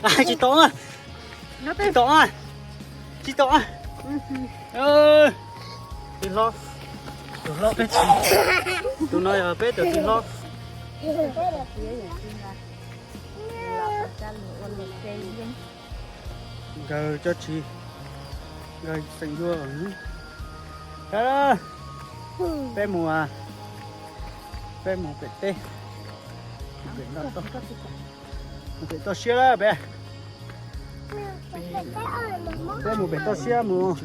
Tsis tau, tsis tau, tsis tau. Tij hlob, tus hlob peb, tus no yog peb tus tij hlob. Nkawd cov tsis, nkawd xeem yuav. Peb mus, peb mus pem teb, pem toj siab lawm peb. Peb mus pem toj siab mus,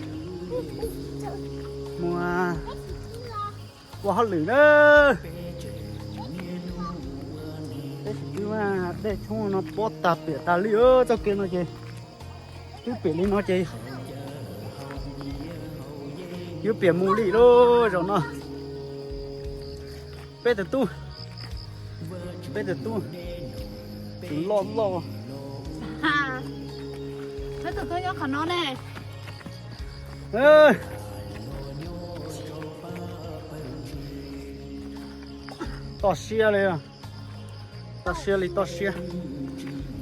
mus ua hauj lwm na. Peb tsis twb, dej tshoob no pob tag piam tas li, txoj kev no ces twb piam li no ces yuav piam mus li lauj zaum no. Peb tus tub, peb tus tub, tus loj loj. Peb tus tub nyob qhov no ne. Toj siab li, toj siab li toj siab.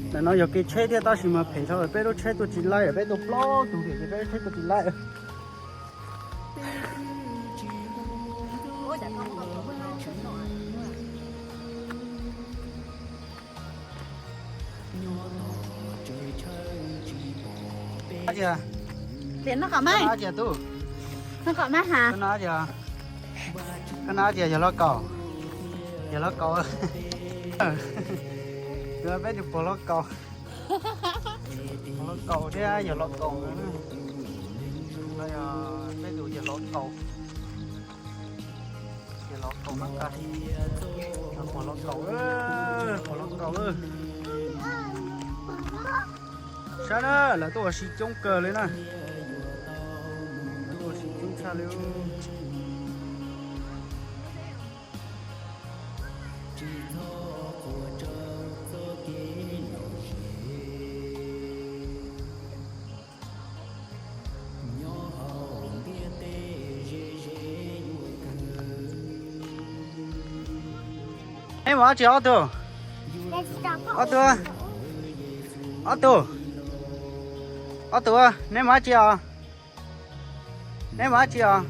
Ntawm no yog kev tsheb thiab tab sis mas phem dhau, peb lub tsheb tuaj tsis laib, peb tuaj plaub tug thiab ces peb lub tsheb tuaj tsis laib. Tias, tias no qhov mas, no qhov mas ha, no tias, no tias yog los kaus, yog los kaus. Peb tus puag los kaus, puag los kaus thiab yog los kaus. Peb tus yog los kaus, yog los kaus no, puag los kaus, puag los kaus. Saib na, lawv tuaj ua si coob kawg li na. Lawv tuaj ua si coob tshaj li. Neb mus dab tsi ob tug? Ob tug, ob tug, ob tug, neb mus dab tsi os? Neb mus dab tsi os?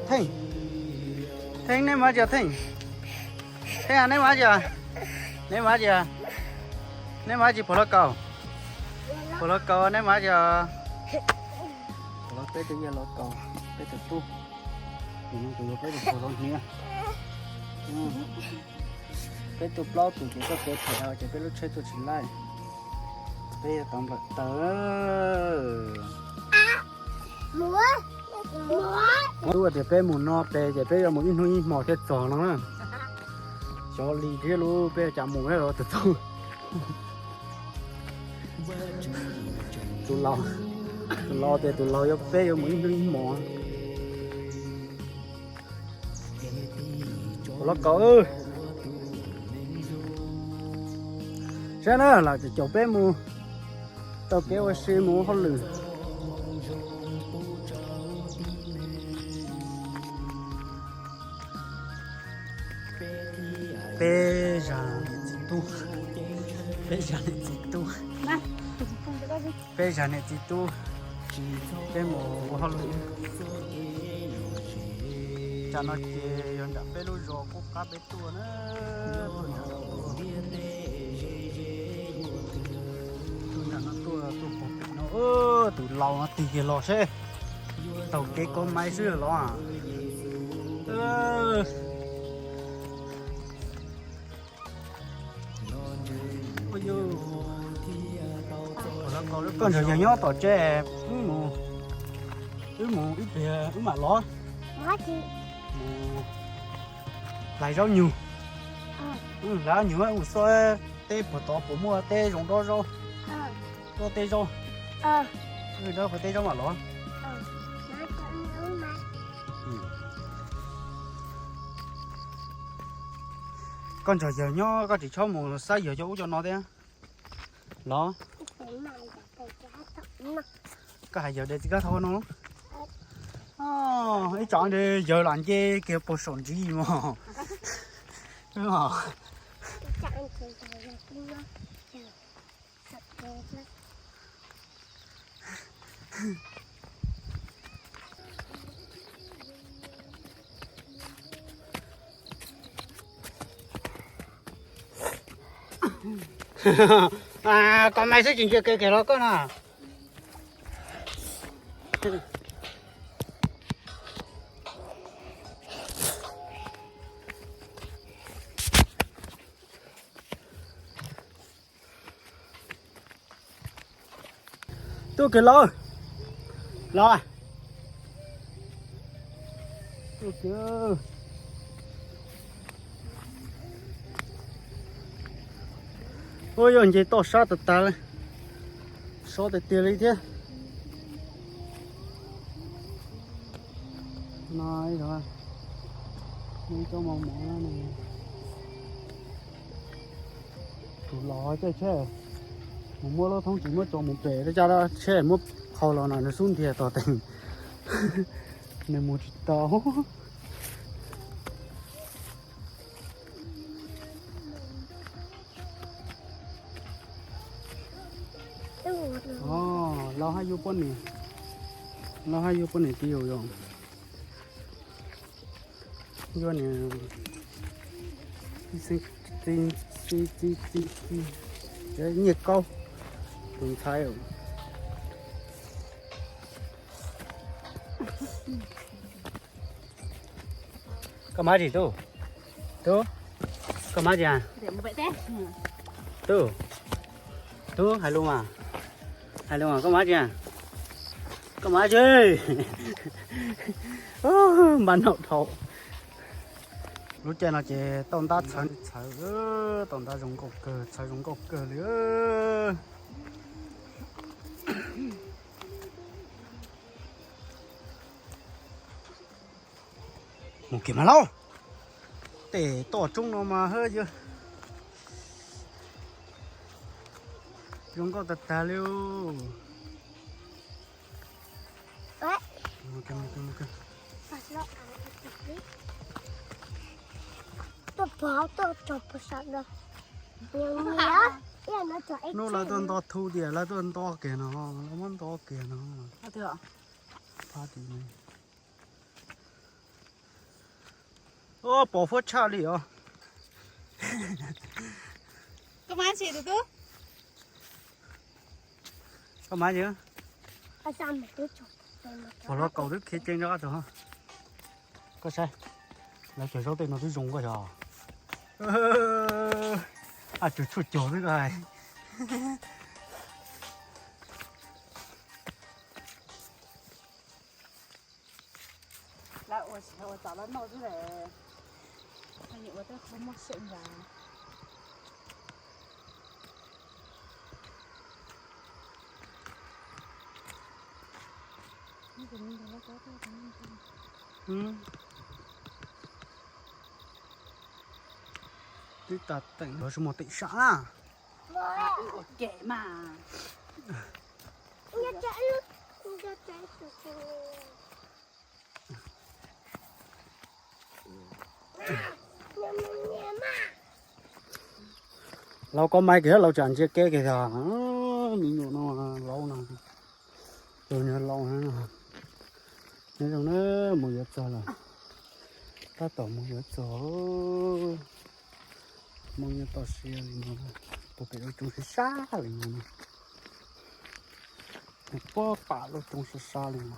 Theej, Theej, neb mus dab tsi os Theej? Theej, neb mus dab tsi os? Neb mus dab tsi? Neb mus dab tsi puag los kaus? Puag los kaus neb mus dab tsi os? Los peb tus yog los kaus, peb tus tub, tus no tus yog peb tus puag los hniav. Peb tuaj plaub tus ces txoj kev phem dhau ces peb lub tsheb tuaj tsis laib. Peb yuav tau nplawm taws. Tub tias peb mus no pem ces peb yuav mus ib hnub ib hmos thiaj txog no na. Xyov li thiab lub peb cas mus los tus tub. Tus laus, tus laus tias tus laus yuav peb yuav mus ib hnub ib hmos. Puag los kaus, saib na, lam caum peb mus taug kev ua si mus ua hauj lwm. Peb zag niam txiv tub, peb zag niam txiv tub, peb zag niam txiv tub, peb mus ua hauj lwm. Tsam no ces yog nram peb lub zos qub qab peb tuaj na, tuaj nram no tuaj, tuaj nram no tuaj, tuaj pom pem no, tus laus no tig kiag los seb, taug kev kov maiv xwb los. Koj nrog yawg nyob tom tsev, wb mus, wb mus ib pliag wb mam los. Mus hlais zaub nyug, hlais zaub nyug mus xauj teb puag tod puas muaj teb zoo dob zaub, dob teb zaub, wb rau qhov teb zaub mam los. Koj nrog yawg nyob koj tsis txhob mus xab yawg cov ub cov no thiab los? Koj hais yawg de txiv kab thau no. Ib tsam de yawg lam nce kiag puag saum ntsis mog. Koj mas xwb tsis ntsia kev kiag los koj no. Tuaj kiag los, los, tuaj kiag. Ua yog nce toj sab tas tas li, sov tiag tiag li thiab. No ib, cov mos mos no. Tus los coj tsheb mus muab lub thoob tsis muab tso mus pem, coj tsheb muab qhau los no nws xub ntiag tog teeg, nws mus tsis tau. Lauj hab yuav poj niam, lauj hab yuav poj niam tiv yus yom. Yuav niam, nyiaj kaub, tus ntxhais. Koj mab tsis tub? Tub, koj mab tsis? Tub, tub hais lus mas, hais lus mas, koj mab tsis? Koj mab tsis? Npaj noj dhau. Lub caij no ces tau ntab txhawv txhawv, tau ntab zoo nkauj kawg, txhawv zoo nkauj kawg li. Mus kiag mas lauj. Tej toj roob no mas hab yog zoo nkauj tag tag li. Hnub lawv tuaj nto thu tias lawv tuaj nto kiag no, lawv muab nto kiag no. Pom fuab tshaj li os. Koj mab tsis tus tub? Koj mab tsis? Pom los kaus twb khiav ceev rov qab tod. Koj saib, lawv cog zaub tej no twb zoo koj yog. Ab, tshuaj cog xwb koj hais. Lawv ua tsis ua txav lawv noj xwb las. Ua tej qhov muag xyaw ntag. Twb tas teem los sis muag teem sam na. Laus koj mab kiag, laus tsam ntsia kev kiag tod. Me nyuam no laus no, tus niag laus no, nyob zoo na, mus yuav txog lawm, tab tom mus yuav txog. Hmoob nyob toj siab li no, tus pem lub roob sab sab li no, puag pam lub roob sab sab li no.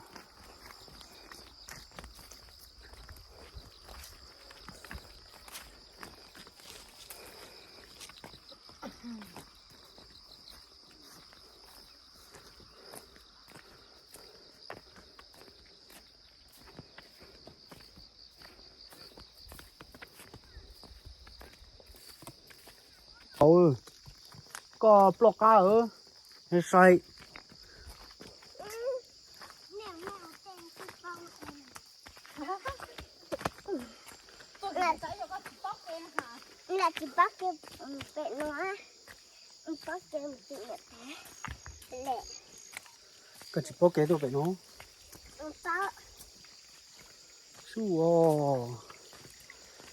Thaum koj ploj qab, sai. Lam tsis paub kev pem no, paub kev mus tim niam tais lawm. Koj tsis paub kev tuaj pem no? Sub,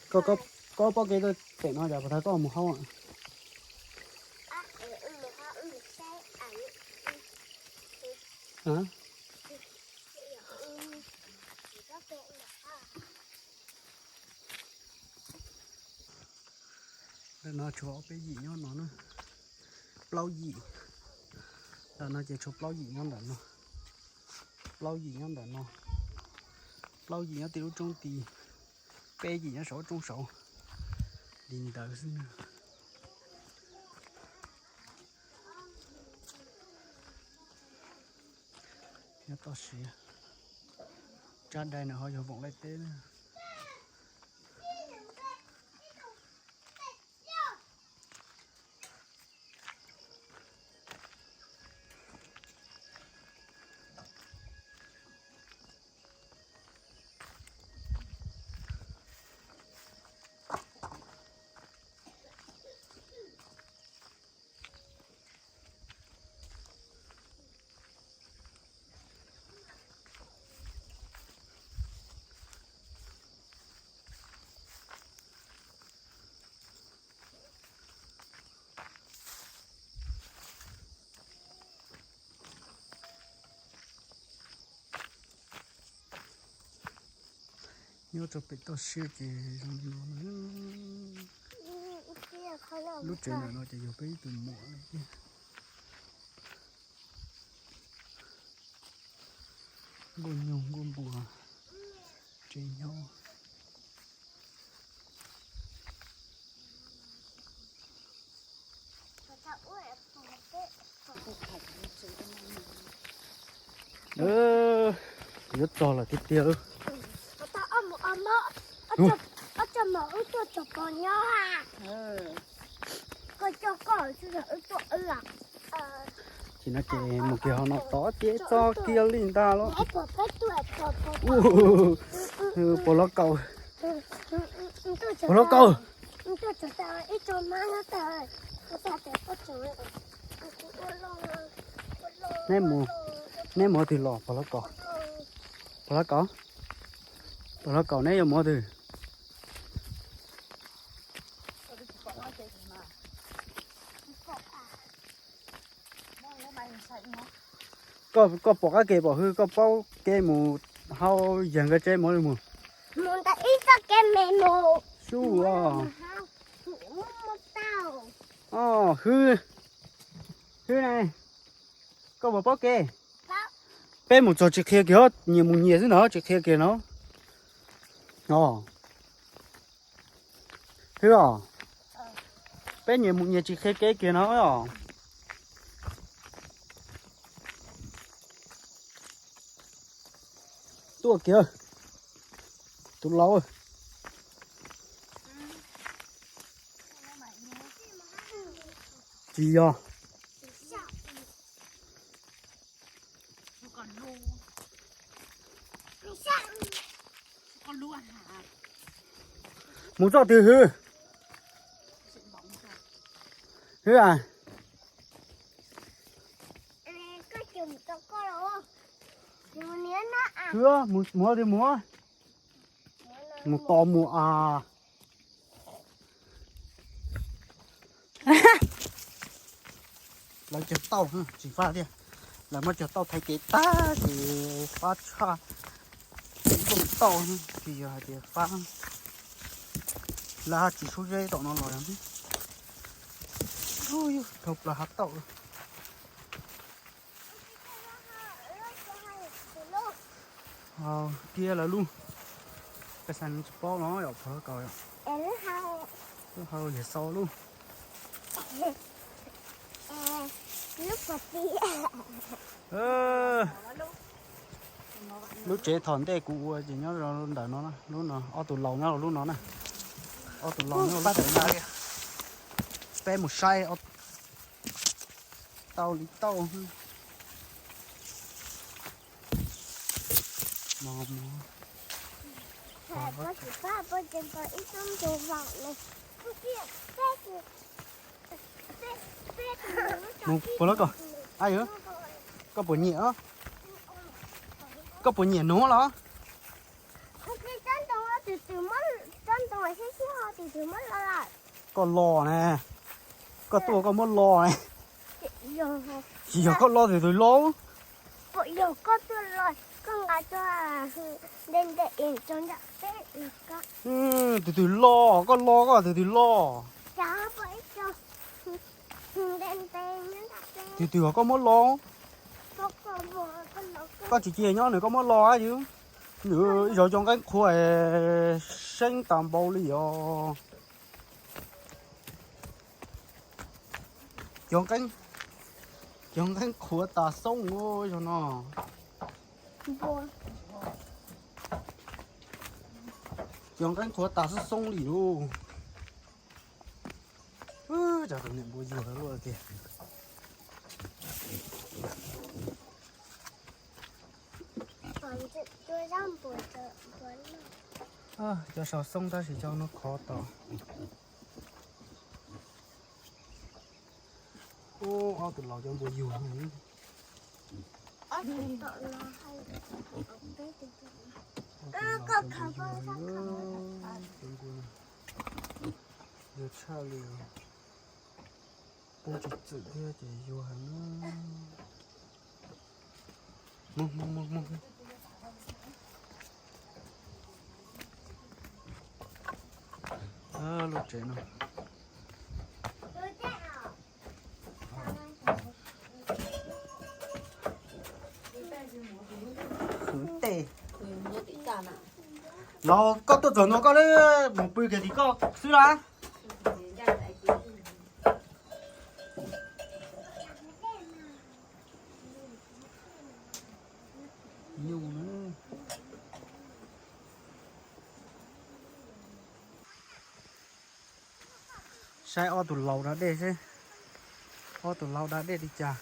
koj paub kev tuaj pem no cas puas tau koj mus hauv? Ntawm no tshuav ob peb yim nyob no na. Plaub yim. Ntawm no ces tshuav plaub yim nyob ntawm no. Plaub yim nyob ntawm no. Plaub yim nyob tim lub roob tid. Peb yim nyob saum lub roob saud. Li ntawd xwb na. Nyob toj siab. Tsab dai no ho yog Voom Laij teb na. Nyob rau pem toj siab ces zoo li no. Lub tsev ntawm no ces yog peb ib tug muam. Nkuaj nyuj nkuaj npua, tsev nyob. Yuav txog lawm tiag tiag. Ces no ces mus kiag hauv no tod ces txog kiag li ntag los. Puas los kaus? Puas los kaus? Neb mus, neb mus twg los puas los kaus? Puas los kaus? Puas los kaus neb yuav mus twg? Koj pom qab kev pom hwb, koj paub kev mus hauv yawg nkawd tsev mus li mus. Mus ntawm ib txoj kev me mus. Xub os. Hwb, hwb na, koj puas paub kev? Peb mus txog tsis qhia kiag, nyias mus nyias xwb ntag, tsis qhia kiag no. Os, hwb os, peb nyias mus nyias tsis qhia kev kiag no os. Tuaj kiag, tus laus. Tsis yog. Mus txoj twg hwb? Hwb a. Hwb, mus ua twg mus? Mus tos mus a. Lawv cog tauj tsis fab thiab. Lawv muab cog tauj thaiv kev tag ces fab tshaj. Tsis zoo tauj, tsis yog hais tias fab. Lawv haj tsis sub zeb tom no los yog. Dhau plaws hav tauj. Kiag lawv lub, peb xav tsis paub no yom, puas los kaus yom. Lub hau yog xau lub. Lub tsev thaum ntej kuv ua ces nyob ntawm no, lub no ob tug laus nyob lub no na. Ob tug laus nyob pab tawm na. Peb mus saib tau li tauj. Mus puas los kaus? Koj puas nyiam? Koj puas nyiam nuv los? Koj los ne, koj tuaj koj muab los ne. Tsis yog koj lo, tus twg lo? Tus twg lo, koj lo koj tus twg lo? Tus twg kom koj muab lo? Koj tsis cia nyob nws koj muab lo yus. Nws ib zaug cov nqeeb qhuav seeb tas npaum li os. Cov nqeeb, cov nqeeb qhuav tas xoob ua zaug no. Cov nqeeb qhuav tas xoob xoob li lauj. Cov tus niam npua yuag luaj tiag. Cov sau xoob tab sis cov no khov tom. Ub, ob tug laus cov npua yuag. Yuag tshaj li. Poob tsis txwm thiab ces yuag heev na. Lub tsev no. Khwv tej. Los koj tuaj txog no koj mus pw kiag tim koj xwb las. Nyuj na. Saib ob tug laus da dej seb, ob tug laus da dej li cas.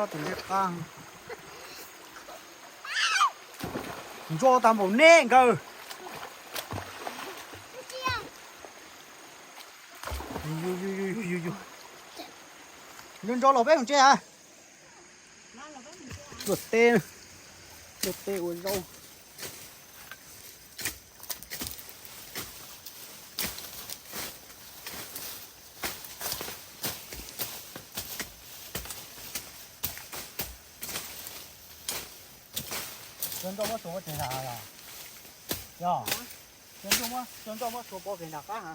Ob tug dej qab. Ntso tas npaum neb nkawd. Ntso ntso los peb mus tsev a. Luaj teb, luaj teb ua zaub. Cov ntsuag muab suav pov tseg nram yog, cov ntsuag muab suav pov tseg nram qab ha.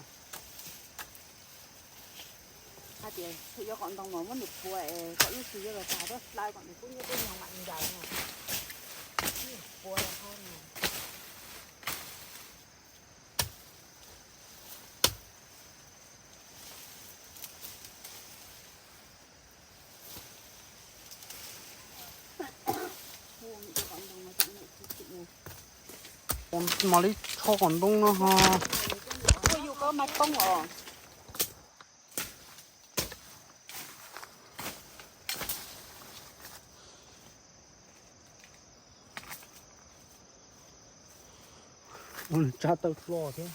Hais tias thaum yuav kom ntoo mas muab nws pua es kom lub tsis yuav los tag, hlais kom nws kub nyuj kub nyoog mam ncaws no. Pua los ho no. Mam li tsho kom ntoo no ho. Yus koj mas poob os. Ua nws tsab tawg hlo thiab.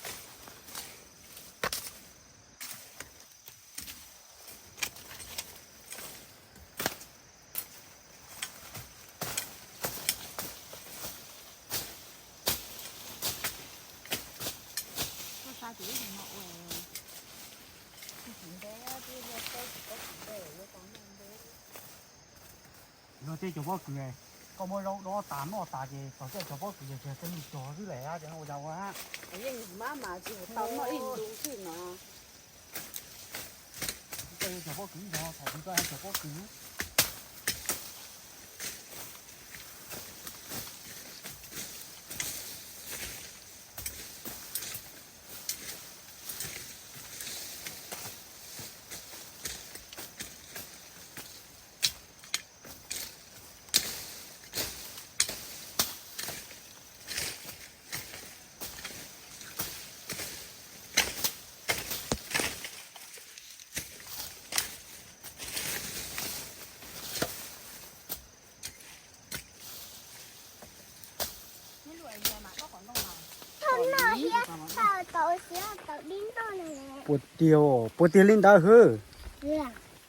Yog tej cov pob kws, koj muab zaub dob tas noj tas ces txog tej cov pob kws ces tseem cog xwb lawm ces ua cas ua. Yeej mab mas tsis mus tau noj ib ntu xwb no. Cov pob kws yog thaum twg koj cov pob kws. Puas tiag, puas tiag li ntawd hwb?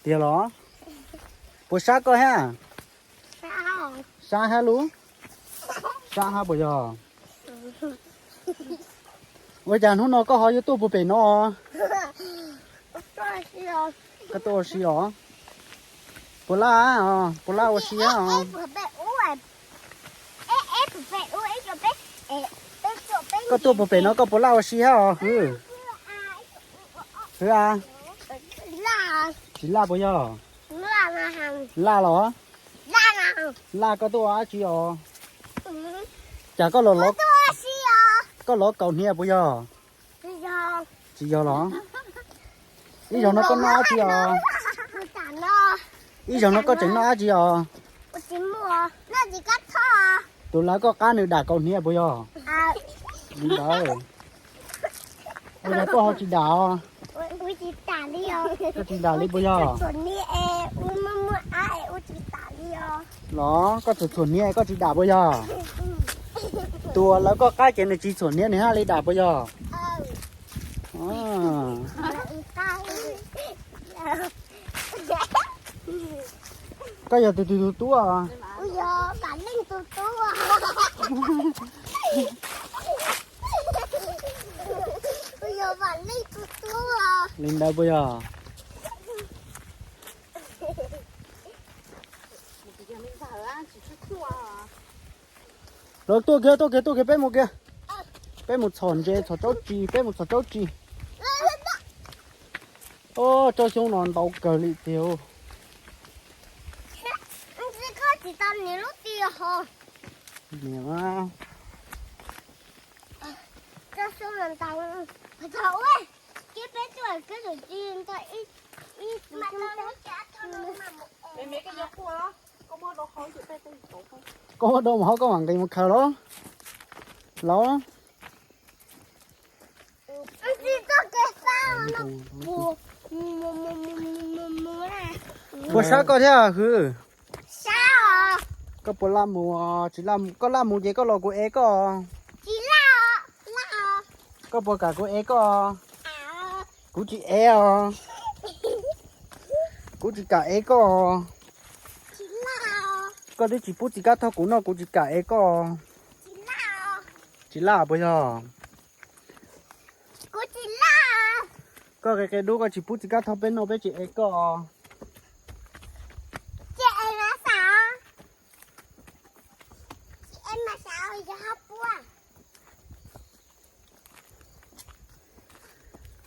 Tiag los? Puas sab koj hab? Sab hab lub? Sab hab puas yog? Ua cas hnub no koj ho yuav tuaj puag pem no? Koj tuaj ua si os? Puas laj, puas laj ua si os? Koj tuaj puag pem no koj puas laj ua si hab os Hwv? Hwv a? Tsis laj puas yog? Laj los? Laj koj tuaj ua dab tsi os? Cas koj los, koj los kaus hniav puas yog? Tsis yog los? Ib zaug no koj noj dab tsi os? Ib zaug no koj tseem noj dab tsi os? Tus lawv koj qab nws dam kaus hniav puas yog? Li ntawd. Ua cas koj ho tsis dam os? Koj tsis dam li puas yog? Los koj txhuam txhuam hniav koj tsis dam puas yog? Tus lawv koj qab ces nws tsis txhuam hniav nws haj li dam puas yog? Koj yog tus twg tus tub? Li ntawd puas yog? Los tuaj kiag, tuaj kiag, tuaj kiag, peb mus kiag. Peb mus txhom ntses txhom tsaub tsis, peb mus txhom tsaub tsis. Tsob xyoob no ntau kawg li tiag. Koj muab dua mus hov koj mam nqis mus khaws los? Los. Puas sab koj thiab Hwv? Koj puas laj mus? Tsis laj, koj laj mus ces koj los kuv ev koj. Koj puas kam kuv ev koj? Kuv tsis ev os. Kuv tsis kam ev koj. Koj twb tsis pub txiv kab thoj kuv noj kuv tsis kam ev koj. Tsis laj puas yog? Koj qe qe dub koj tsis pub txiv kab thoj peb noj peb tsis ev koj.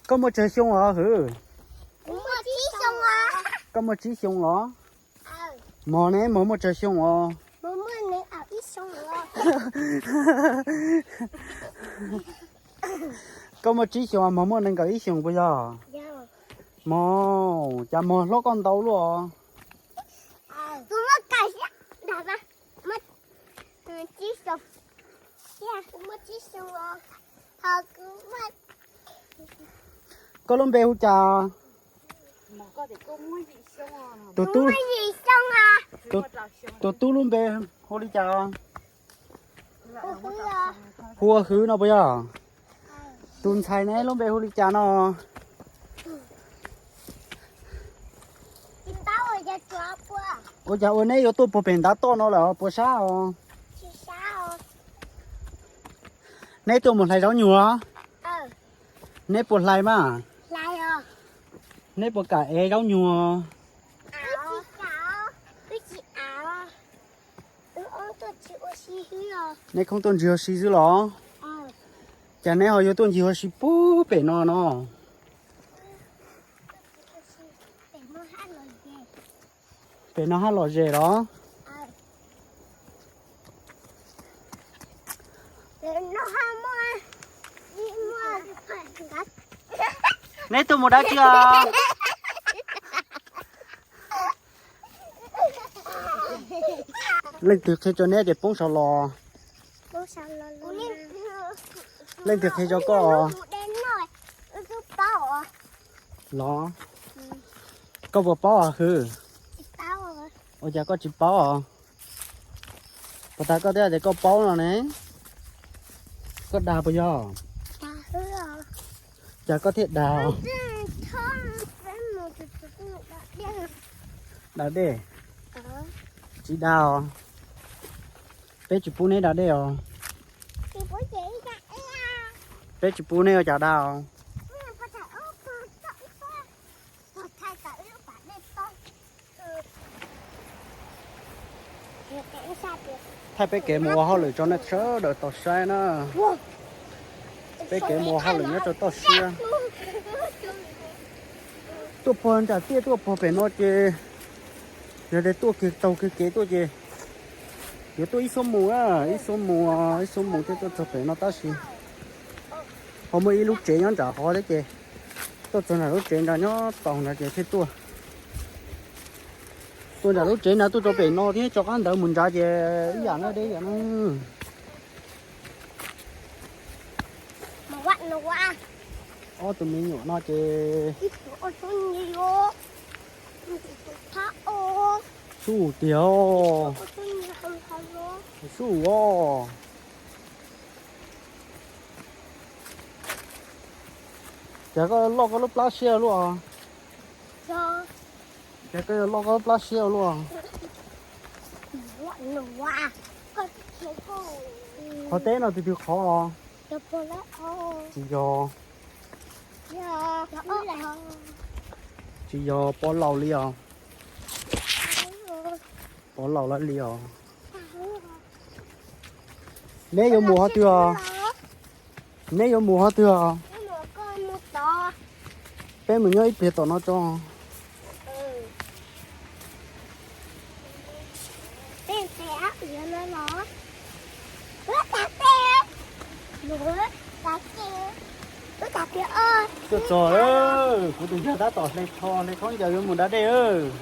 Koj muaj tsawg xyoo os Hwv? Koj muaj tsib xyoo los? Mog ne, mog muaj tsawg xyoo os? Koj muaj tsib xyoos, mog muaj nees nkaum ib xyoos puas yog? Mog, cas mog hlob koj ntau luaj os. Koj lub npe hu cas? Tus tub, tus tub lub npe hu li cas? Hu ua Hwv no puas yog? Tus ntxhais ne lub npe hu li cas no? Ua cas ua neb yuav tuaj puag pem ntav toj no lawm puas sab os? Neb tuaj mus hlais zaub nyuag? Neb puas hlais mas? Neb puas kam ev zaub nyuag? Neb khoob tuaj ncig ua si xwb los? Cas neb ho yuav tuaj ncig ua si puag pem no no? Pem no hab lom zem los? Neb tuaj mus dab tsi os? Leej twg qhia rau neb tias poob saud los? Leej twg qhia rau koj? Los, koj puas paub os Hwv? Ua cas koj tsis paub os? Puas tas koj twb hais tias koj paub no ne? Koj dag puas yog? Cas koj thiaj dag? Da dej? Tsis dag os. Peb tsis pub neb da dej os. Peb tsis pub nej ua cas daus. Thaij peb kev mus ua hauj lwm rau nej sawv daws tau saib na. Peb kev mus ua hauj lwm nyob rau toj siab. Tuaj puag nram tiaj tuaj puag pem no ces, yog tias tuaj kiag taug kiag kev tuaj ces yuav tuaj ib xuab moos na, ib xuab moos, ib xuab moos thiaj tuaj txog pem no tab sis ho muaj ib lub tsev nyob nram qhov thiab ces tuaj txog nram lub tsev nrad nyob tau nrad ces thiaj tuaj. Tuaj nram lub tsev nrad tuaj rau pem no thiab rov qab ntawd mus nrad ces ib yam na, deb yam na. Ob tug me nyuam no ces sub tiag, sub os. Ces koj loj koj lub plab siab luaj. Ces koj yuav loj koj lub plab siab luaj. Qhov teb no tus twg qhov? Tsis yog, tsis yog, Pov Laus li os. Pov Laus lawv li os. Neb yuav mus qhov twg os? Neb yuav mus qhov twg os? Peb mus nyob ib pliag tom no tso. Tuaj txog, kuv tus ntxhais tab tom hle kho hle khaub ncaws yuav mus da dej.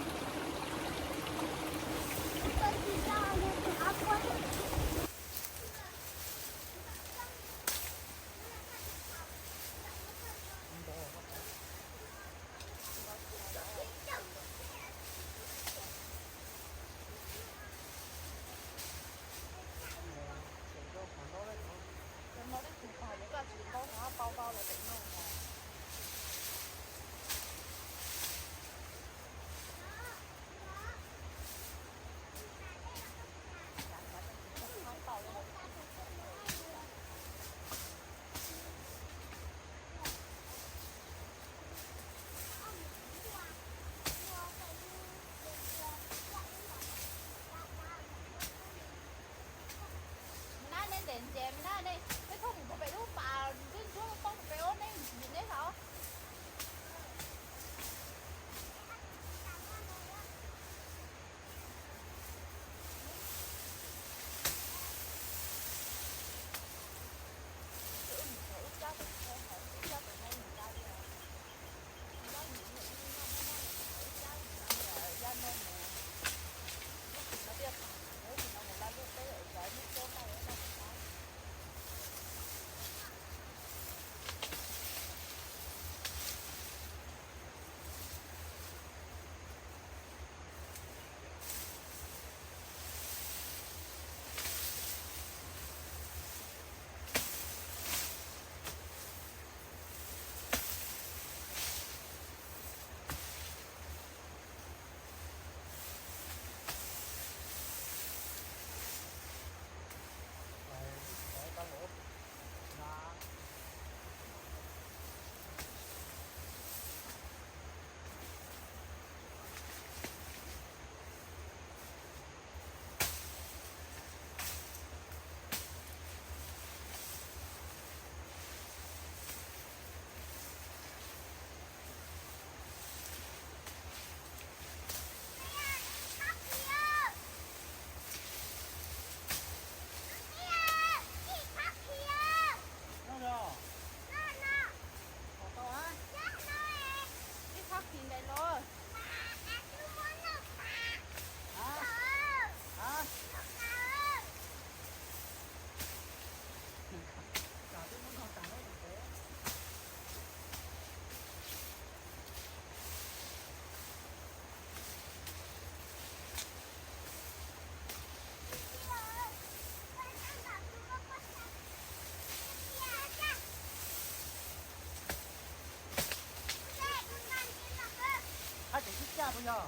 Hab tseem sib caj puas yog?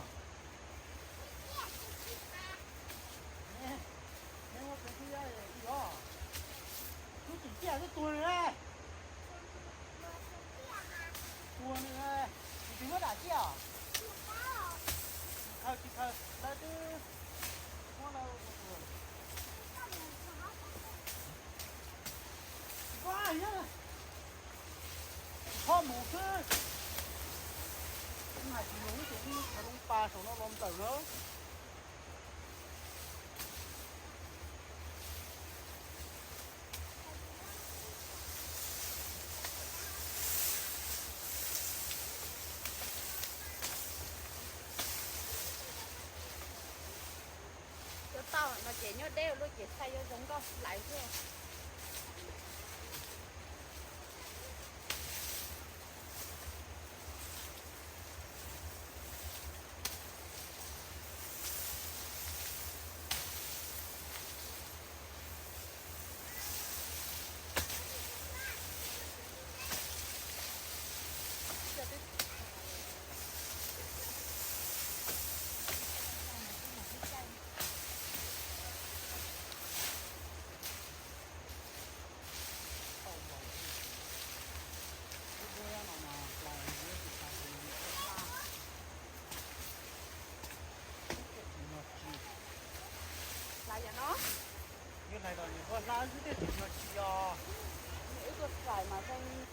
Neb ua pes twg os? Lub tseem ciaj twb tuag li. Tsis thaw, tsis thaw, lawv twb muab lawv ua tus. Tsis txhob mus xwb. Hais tsis mus ces ib qho lub pas saum no los ntawm na. Cov tauj no ces nyob deb luaj ces xaj yuav zoo nkauj hlais xwb. Hlais yam no. Yog hlais los nws ua hlab xwb tej tsis yog tsis yog. Wb tuaj hlais mas zoo.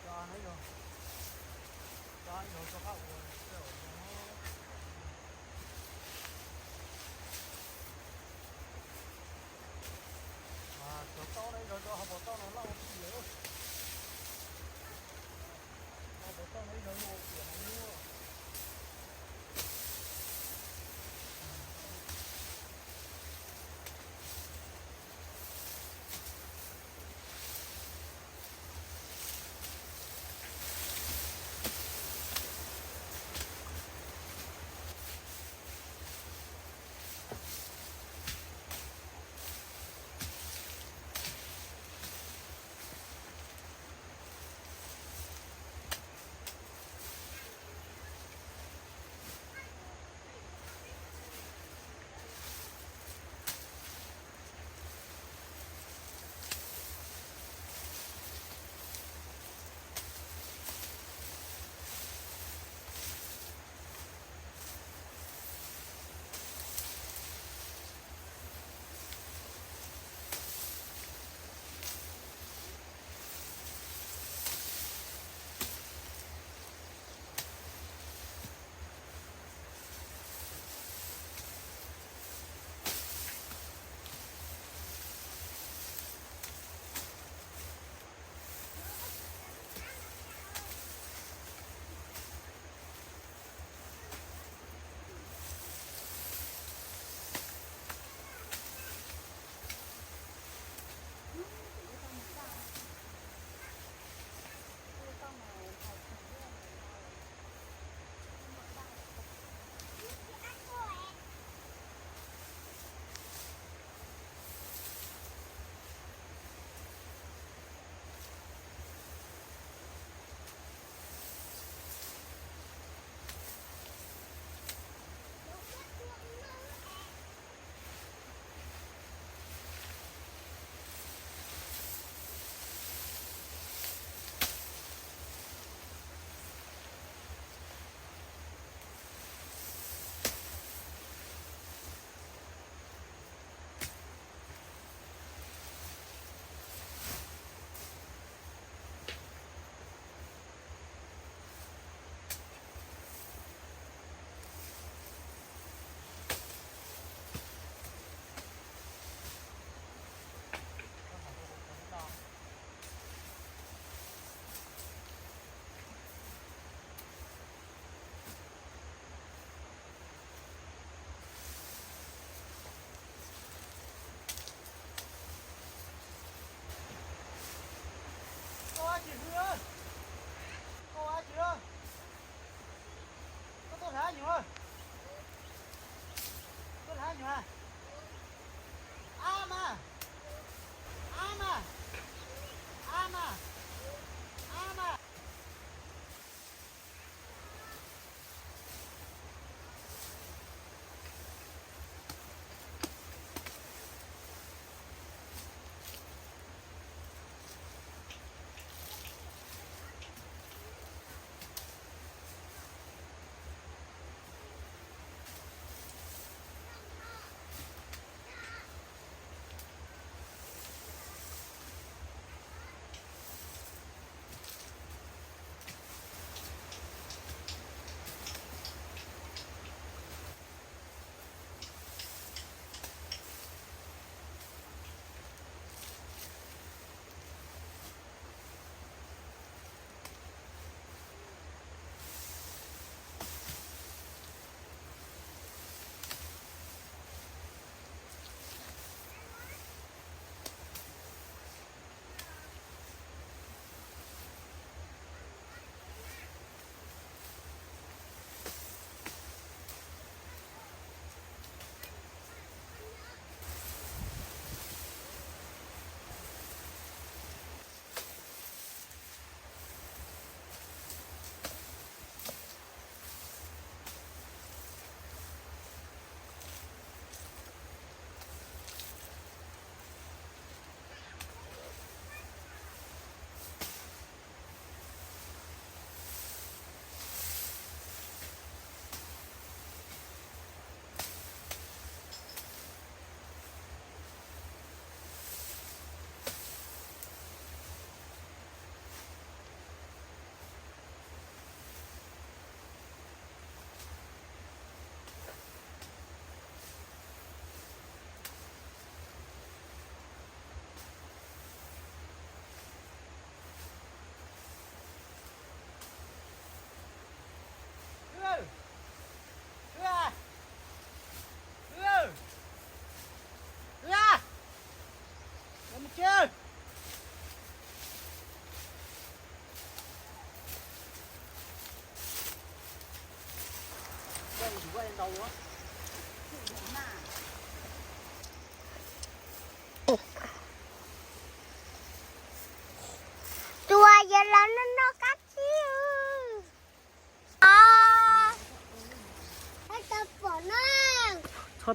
Cov no yog, cov yog rov qab ua, cov tauj no yog rau hauv paus tauj no loj tiag. Hauv paus tauj no yog loj tiag no.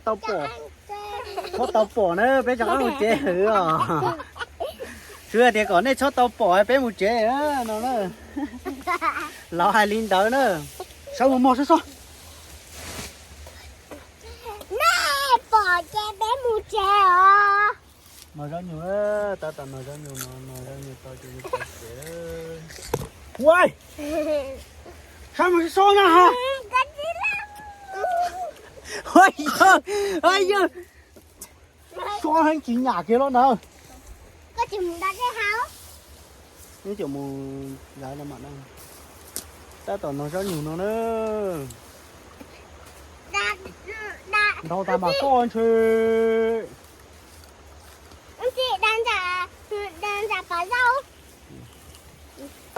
Tau pom, txhob tau pom na, peb rov qab mus tsev os. Xwb tias kom nej txhob tau pom peb mus tsev no na. Los hais li ntawd na. Sawv mus mog, sawv, sawv. Nej pom ces peb mus tsev os. Noj zaub nyuj, tab tom noj zaub nyuj no, noj zaub nyuj tau ces yuav tau tsev. Ua, sawv mus sawv na ha. Yog, sawv heev tsis nyam kiag los ntawd. Neb cov mus lawv no mam, tab tom noj zaub nyuj no na. Nrau tas mas koj ntshe.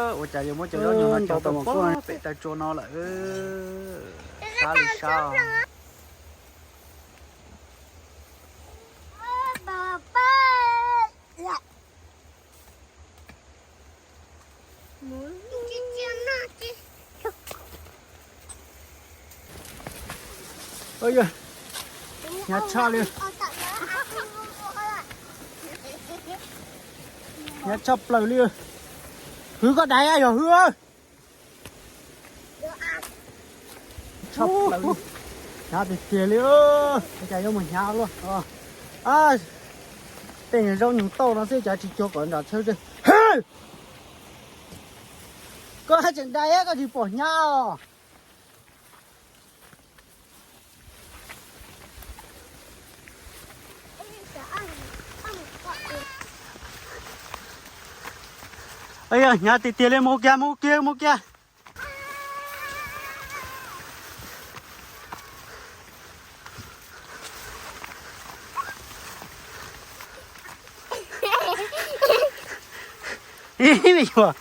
Ua cas yuav muab cov zaub nyuj no cog tau pem taw tsua no lawm. Sab li sab. Hnyav tshaj li. Hnyav tshaj plaws li. Hwv, koj dai yog Hwv. Hnyav tiag tiag li. Cas yuav mus hnyav luaj. Tej zaub nyuj tauj no xwb cas tsis cuag kom nram txhawb zeb. Koj haj tseem dai, koj tsis pom hnyav os. Hnyav tiag tiag li, mus kiag, mus kiag, mus kiag. Me nyuam,